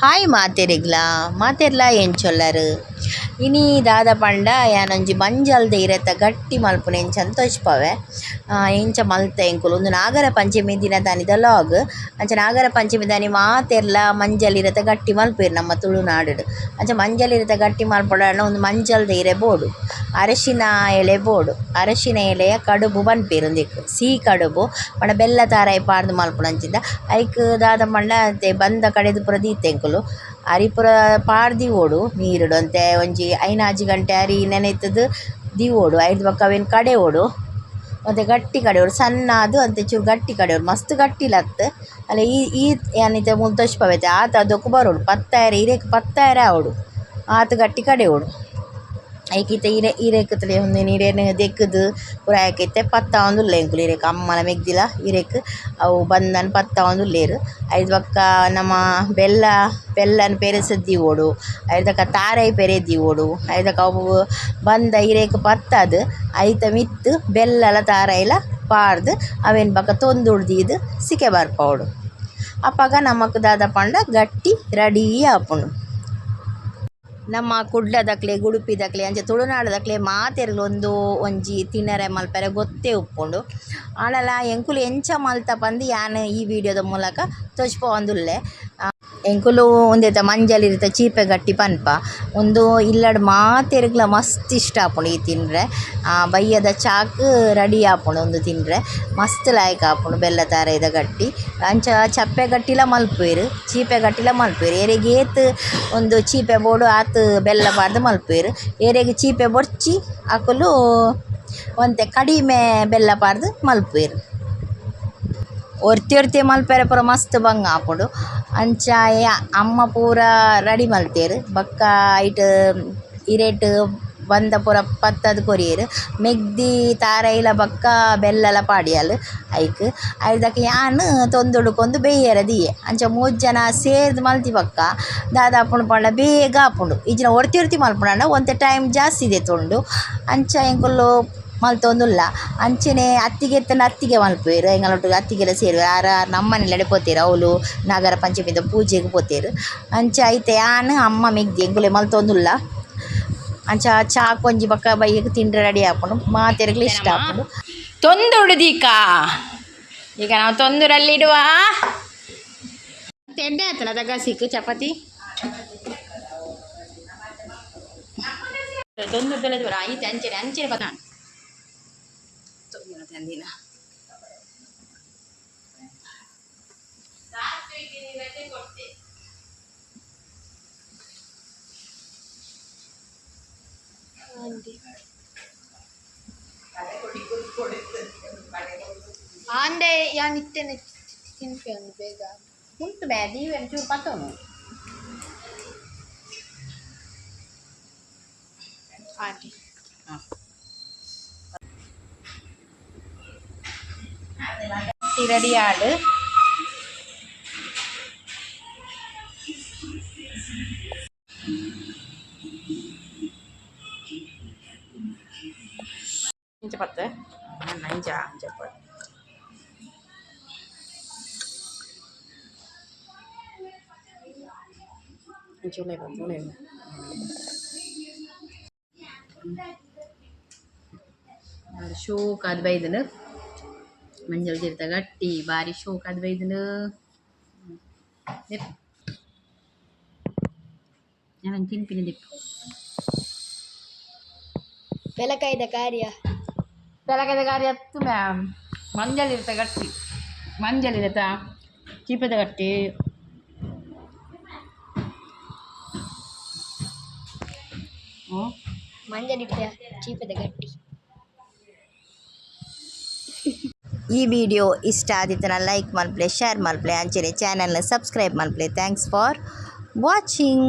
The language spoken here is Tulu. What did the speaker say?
Hi ಮಾತೆರಿಗ್ಲಾ ಮಾತೆರ್ಲಾ ಎಂಚೊಲ್ಲರು ಇನಿ ದಾದ ಪಂಡ ಯಾನೊಂಜಿ ಮಂಜಲ್ದ ಇರೆತ ಗಟ್ಟಿ ಮಲ್ಪುನ ಎಂಚ ಅಂದ್ ತೋಜ್ಪಾವೆ. ಎಂಚ ಮಲ್ತೆ ಎಂಕುಲು ಉಂದು ನಾಗರ ಪಂಚೆಮಿ ದಿನದಾನಿದ ಲಾಗ್. ಅಂಚ ನಾಗರ ಪಂಚೆಮಿ ದಾನಿ ಮಾತೆರ್ಲಾ ಮಂಜಲ್ ಇರೆತ ಗಟ್ಟಿ ಮಲ್ಪುವೆರ್ ನಮ್ಮ ತುಳುನಾಡುಡ್. ಅಂಚ ಮಂಜಲ್ ಇರೆತ ಗಟ್ಟಿ ಮಲ್ಪೊಡಾಂಡ ಉಂದು ಮಂಜಲ್ದ ಇರೆ ಬೋಡು, ಅರಶಿನ ಎಲೆ ಬೋಡು. ಅರಶಿನ ಎಲೆಯ ಕಡುಬು ಪನ್ಪೆರ್ ಉಂದೆಕ್, ಸಿಹಿ ಕಡುಬು ಪಂಡ ಬೆಲ್ಲ ತಾರಾಯಿ ಪಾಡ್ದ್ ಮಲ್ಪುನಂಚಿಂದ. ಐಕ್ ದಾದ ಪಂಡ ಬಂದ ಕಡೆದ್ ಪೂರ ದೀತೆ ಎಂಕುಲು. ಅರಿ ಪೂರ ಪಾಡ್ ದೀವೊಡು ನೀರುಡು ಒಂತೆ ಒಂಜಿ 5-6 ಗಂಟೆ ಅರಿ ನೆನೆತುದು ದೀವೊಡು. ಐರ್ದ್ ಬೊಕ್ಕ ಅವೆನ್ ಕಡೆವೊಡು, ಒಂತೆ ಗಟ್ಟಿ ಕಡೆವೊಡು, ಸಣ್ಣ ಆದ್ ಒಂತೆ ಚೂರು ಗಟ್ಟಿ ಕಡೆವೊಡು, ಮಸ್ತ್ ಗಟ್ಟಿಲ ಅತ್ತ್. ಅಲ್ಲ ಈ ಈ ಯಾನ್ ಇತ್ತೆ ಮೂಲು ತೋಜ್ಪಾವೆ ಆತ್ ಅದಕ್ಕೂ ಬರೊಡು ಪತ್ತಾಯೆರೆ ಇರೆಕ್ ಪತ್ತಾಯೆರೆ ಆವೊಡು, ಆತ್ ಗಟ್ಟಿ ಕಡೆವೊಡು. ಐಕ್ ಇತ್ತೆ ಇರೆ ಇರೆಕ್ ತೂಲೆ ಉಂದೆನ್ ಇರೆನ್ ದೆಕ್ಕುದು ಪೂರ ಐಕ್ ಇತ್ತೆ ಪತ್ತಾವೊಂದುಲ್ಲೆ ಎಂಕುಲು ಇರೆಕ್ ಅಮ್ಮಲ ಮೆಗ್ದಿಲ ಇರೆಕ್ ಅವು ಬಂದನ್ ಪತ್ತಾವೊಂದುಲ್ಲೆರ್. ಐರ್ದ್ ಬೊಕ್ಕ ನಮ ಬೆಲ್ಲನ್ ಪೆರೆಸೆದ್ ದೀವೊಡು, ಐರ್ದ್ ಬೊಕ್ಕ ತಾರಾಯಿ ಪೆರೆ ದೀವೊಡು. ಐರ್ದ್ ಬೊಕ್ಕ ಅವು ಬಂದ ಇರೆಕ್ ಪತ್ತಾದ್ ಐತ ಮಿತ್ತ್ ಬೆಲ್ಲಲ ತಾರಾಯಿಲ ಪಾಡ್ದ್ ಅವೆನ್ ಬೊಕ ತೊಂದುರ್ ದೀದ್ ಸಿಕೆ ಬರ್ಪಾವೊಡು. ಅಪಗ ನಮಕ್ ದಾದ ಪಂಡ ಗಟ್ಟಿ ರೆಡಿ ಆಪುಂಡು. ನಮ್ಮ ಕುಡ್ಲದಕ್ಲೆ ಉಡುಪಿದಕ್ಲೆ ಅಂಚ ತುಳುನಾಡದಕ್ಲೆ ಮಾತೆರ್ಗ್ಲ ಉಂದು ಒಂಜಿ ತಿನರೆ ಮಲ್ಪರೆ ಗೊತ್ತೇ ಉಪ್ಪುಂಡು. ಆಂಡಲ ಎಂಕುಲು ಎಂಚ ಮಲ್ತ ಪಂದ್ ಯಾನ್ ಈ ವಿಡಿಯೋದ ಮೂಲಕ ತೋಜ್ಪಾವೊಂದುಲ್ಲೆ. ಎಂಕುಲು ಉಂದೆತ ಮಂಜಲ್ ಇರೆತ ಚೀಪೆ ಗಟ್ಟಿ ಪನ್ಪ. ಉಂದು ಇಲ್ಲಡ್ ಮಾತೆರ್ಗ್ಲ ಮಸ್ತ್ ಇಷ್ಟ ಆಪುಂಡು ಈ ತಿನ್ರೆ. ಬಯ್ಯದ ಚಾಕ್ ರೆಡಿ ಆಪುಂಡು ಉಂದು ತಿನ್ರೆ, ಮಸ್ತ್ ಲಾಯ್ಕ್ ಆಪುಂಡು ಬೆಲ್ಲ ತಾರಾಯಿದ ಗಟ್ಟಿ. ಅಂಚ ಚಪ್ಪೆ ಗಟ್ಟಿಲ ಮಲ್ಪುವೆರ್, ಚೀಪೆ ಗಟ್ಟಿಲ ಮಲ್ಪುವೆರ್. ಏರೆಗ್ ಏತ್ ಉಂದು ಚೀಪೆ ಬೋಡು ಆತ್ ಬೆಲ್ಲ ಪಾಡ್ದ್ ಮಲ್ಪುವೆರ್. ಏರೆಗ್ ಚೀಪೆ ಬೊರ್ಚಿ ಅಕುಲು ಒಂತೆ ಕಡಿಮೆ ಬೆಲ್ಲ ಪಾಡ್ದ್ ಮಲ್ಪುವೆರ್. ಒರ್ತಿ ಒರ್ತಿ ಮಲ್ಪೆರೆ ಪೂರ ಮಸ್ತ್ ಬಂಗ ಆಪುಂಡು. ಅಂಚ ಅಮ್ಮ ಪೂರ ರೆಡಿ ಮಲ್ತೆರ್. ಬೊಕ್ಕ ಐಟ್ ಇರೆಟ್ ಬಂದ ಪೂರ ಪತ್ತದ್ ಕೊರಿಯೆರ್. ಮೆಗ್ದಿ ತಾರಾಯಿಲ ಬೊಕ್ಕ ಬೆಲ್ಲಲ ಪಾಡಿಯಲ್ ಐಕ್. ಐದಕ್ಕೆ ಯಾನ್ ತೊಂದುರ್ ಕೊನೊದು ಬೇಯೆರೆ ದೀಯೆ. ಅಂಚ ಮೂಜಿ ಜನ ಸೇರ್ದ್ ಮಲ್ತಿ ಬೊಕ್ಕ ದಾದ ಆಪುಂಡು ಪಂಡ ಬೇಗ ಆಪುಂಡು. ಇಜ್ಜಿಂಡ ಒರ್ತಿ ಒರ್ತಿ ಮಲ್ಪುನಾಂಡ ಒಂತೆ ಟೈಮ್ ಜಾಸ್ತಿ ದೆತ್ತೊಂಡು. ಅಂಚ ಎಂಕುಲು ಮಲ್ತೊಂದುಲ್ಲ. ಅಂಚನೆ ಅತ್ತಿಗೆ ಇತ್ತುಂಡ ಅತ್ತಿಗೆ ಮಲ್ಪುವೆರ್, ಎಂಕಲ್ನೊಟ್ಟುಗು ಅತ್ತಿಗೆಲ ಸೇರುವೆರ್. ಆರ್ ಆರ್ ನಮ್ಮನೆಲ್ಲಡೆ ಪೋತೆರ್, ಅವ್ಲು ನಾಗರ ಪಂಚಮಿದ ಪೂಜೆಗ್ ಪೋತೆರ್. ಅಂಚ ಐತೆ ಯಾನ್ ಅಮ್ಮ ಮೆಗ್ದಿ ಎಂಕುಲೆ ಮಲ್ತೊಂದುಲ್ಲ. ಅಂಚ ಚಾಕ್ ಒಂಜಿ ಬೊಕ್ಕ ಬಯ್ಯಗ್ ತಿಂಡ್ರೆ ರೆಡಿ ಆಪುಂಡು, ಮಾತೆರ್ಗ್ಲ ಇಷ್ಟ ಆಪುಂಡು. ತೊಂದುಡು ದೀಕ, ಈಗ ನಾವು ತೊಂದೂರಲ್ಲಿ ಇಡುವ. ಎಡ್ಡೆ ಆತನ ಗಸಿಕ್ ಚಪಾತಿ ತೊಂದೂರು ಐತೆ. ಅಂಚನೆ ಅಂಚನೆ ಪದ ತಂದಿನ. ಆಂಡೆ ಯಾನ್ ಇತ್ತೆನೆ ತಿನ್ಪೆ ಒಂದು ಬೇಗ. ಉಂಟು ಬೇ ದೀವೆನ್ ಚೂರು ಪತ್ತೋನು. ಆಂಟಿ ರೆಡಿ ಆಡು. ಇಂಚ ಪತ್ತು ಇಂಚ ಇಂಚ ಇಂಚ ಉಲೈ ಪತ್ತು ಉಲೈ. ಶೋಕ್ ಆದ್ ಬೈದ್ಂಡ್ ಮಂಜಲ್ ಜಿರ್ತ ಗಟ್ಟಿ, ಬಾರಿ ಶೋಕ್ ಆದ್ ಬೈದ್ಂಡ್. ಯಾನ್ ತಿನ್ಪಿನ ದೆಪ್ಪು. ಪೆಲಕಾಯಿದ ಕಾರ್ಯ. ಪೆಲಕಾಯಿದ ಕಾರ್ಯ ಅತ್ತು ಮ್ಯಾಮ್, ಮಂಜಲ್ ಇರತ ಗಟ್ಟಿ, ಮಂಜಲ್ ಇರತ ಚೀಪೆದ ಗಟ್ಟಿ. ಮಂಜಲ್ ಇರ್ತ ಚೀಪೆದ ಗಟ್ಟಿ. ಈ ವಿಡಿಯೋ ಇಷ್ಟ ಆದಿತ್ತನ ಲೈಕ್ ಮಲ್ಪಲೆ, ಶೇರ್ ಮಲ್ಪಲೆ, ಅಂಚನೆ ಚಾನೆಲ್ನ ಸಬ್ಸ್ಕ್ರೈಬ್ ಮಲ್ಪಲೆ. Thanks for watching.